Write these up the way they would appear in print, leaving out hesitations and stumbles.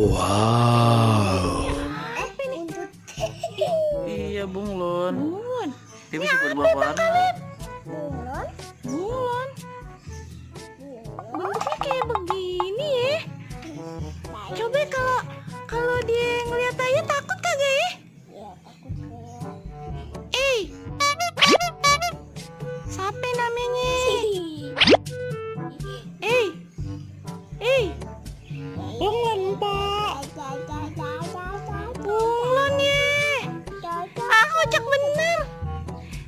Wow. Apa nih? Iya, bunglon. Bunglon. Dia bisa berubah warna. Bunglon? Bunglon. Bentuknya kayak begini ya. Coba kalau dia ngeliat aja takut kagak ya? Siapa namanya? Bunglon, Pak. Bunglon ya. Kocak bener.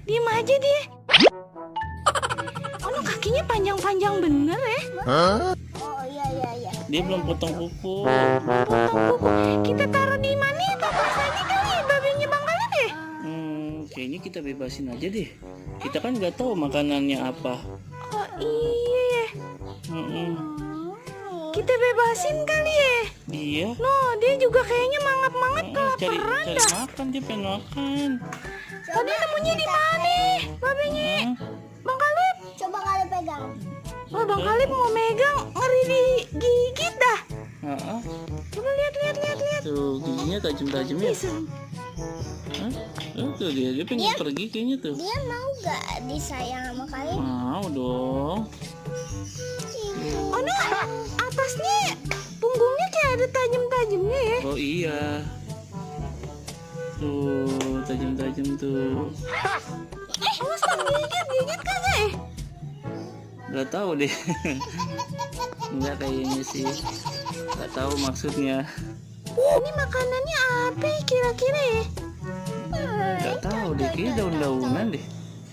Diem aja dia. Oh, kakinya panjang-panjang bener ya. Hah? Oh iya. Dia belum potong kuku. Potong kuku. Kita taruh di mana ya? Papasannya kali babinya Bang Kaleb ya? Kayaknya kita bebasin aja deh. Kita kan nggak tahu makanannya apa. Oh iya ya. Mm-mm. Kita bebasin kali ya. Iya. No, dia juga kayaknya mangap-mangap Cari kelaparan cari dah. makan, dia pengen makan. Tadi nemunya di mana? Babinya Hah? Bang Kaleb. Coba kalian pegang. Oh, Bang Kaleb mau megang, ngeri digigit dah. Heeh. Coba lihat. Tuh giginya tajam-tajam ya. Bisa. Hah? Tuh dia pengen pergi kayaknya tuh. Dia mau gak disayang sama kalian? Mau dong. Oh no, atasnya punggungnya kayak ada tajam-tajamnya ya. Oh iya. Tuh tajam-tajam tuh. Awas tak gigit kagak ya? Gak tahu deh. Enggak kayaknya sih. Gak tahu maksudnya. Ini makanannya apa ya kira-kira ya? Gak tahu deh. Kayaknya daun-daunan deh.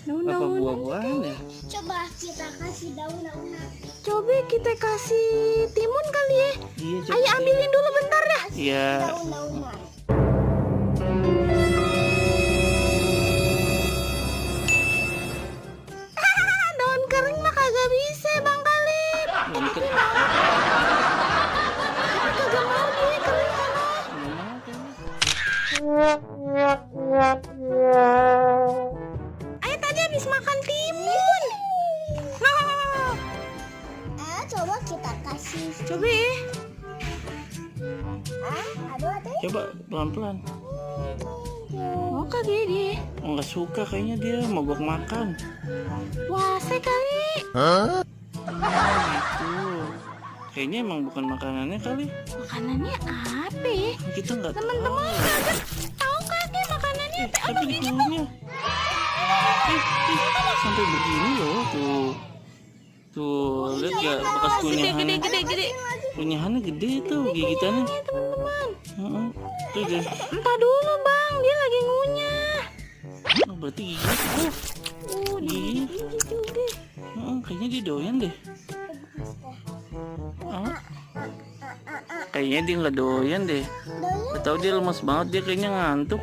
Apa Daun-daun. buah-buahan ya? Coba kita kasih daun-daunan. Coba kita kasih timun kali ya. Iya coba. Ayo ambilin dulu bentar dah. Iya. Daun-daunan. Daun kering mah kagak bisa Bang Kaleb. Yang kering. Kagak mau dia kering sana. Ayo tadi habis makan timun. Nah, Coba kita kasih. coba ya. Aduh, ate. Coba pelan-pelan. Mau kagak dia? Oh, nggak suka kayaknya dia mogok makan. Wase kali. Hah? Gitu. Kayaknya emang bukan makanannya kali. Makanannya apa ya? Kita nggak tahu. Teman-teman kagak tahu kagak makanannya apa? Tapi di kulitnya. Sampai begini loh tuh. Tuh, lihat gak bekas kunyahan. Gede. Kunyahannya gede tuh gigitannya. Ini teman-teman. Heeh. Tuh deh. Entah dulu Bang, dia lagi ngunyah. Oh, berarti gigit. Gigit. Gigit juga. Kayaknya dia doyan deh. Kayaknya dia nggak doyan deh. Gak tau dia lemas banget, dia kayaknya ngantuk.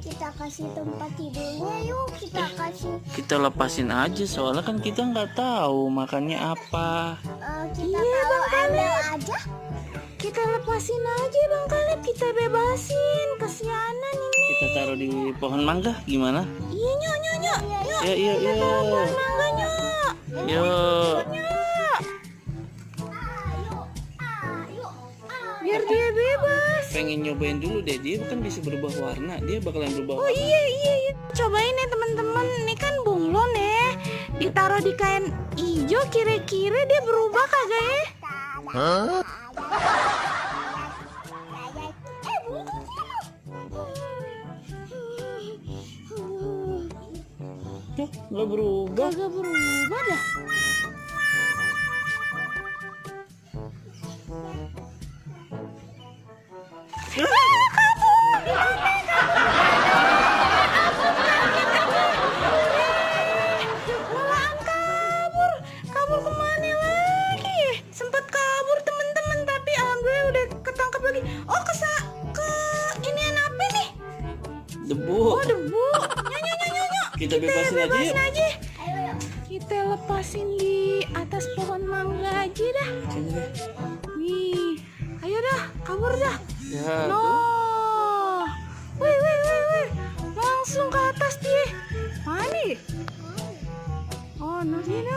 Kita kasih tempat tidurnya yuk. Kita kasih. Kita lepasin aja soalnya kan kita nggak tahu makannya apa. Kita Iya, taruh Bang ember aja. Kita lepasin aja Bang Kaleb, kita bebasin. Kesianan ini. Kita taruh di pohon mangga gimana? Iya nyok. Iya. Mangga nyok. Yuk. Biar dia bebas. Pengen nyobain dulu deh, dia kan bisa berubah warna, dia bakalan berubah Oh warna. iya. Cobain ya teman-teman. Ini kan bunglon ya. Ditaruh di kain hijau, kira-kira dia berubah kagak ya? Hah? Nggak berubah. Kagak berubah dah. Malahan kabur kemana lagi? Sempet kabur teman-teman, tapi alhamdulillah udah ketangkap lagi. Oh ke inian apa nih? Debu. Oh debu. Nyo. Kita bebasin aja yuk. Kita lepasin di atas pohon mangga aja dah. Sini deh. Nih, ayo dah, kabur dah. Ya. No. Wih. Langsung ke atas dia. Mana? Oh, no, sini.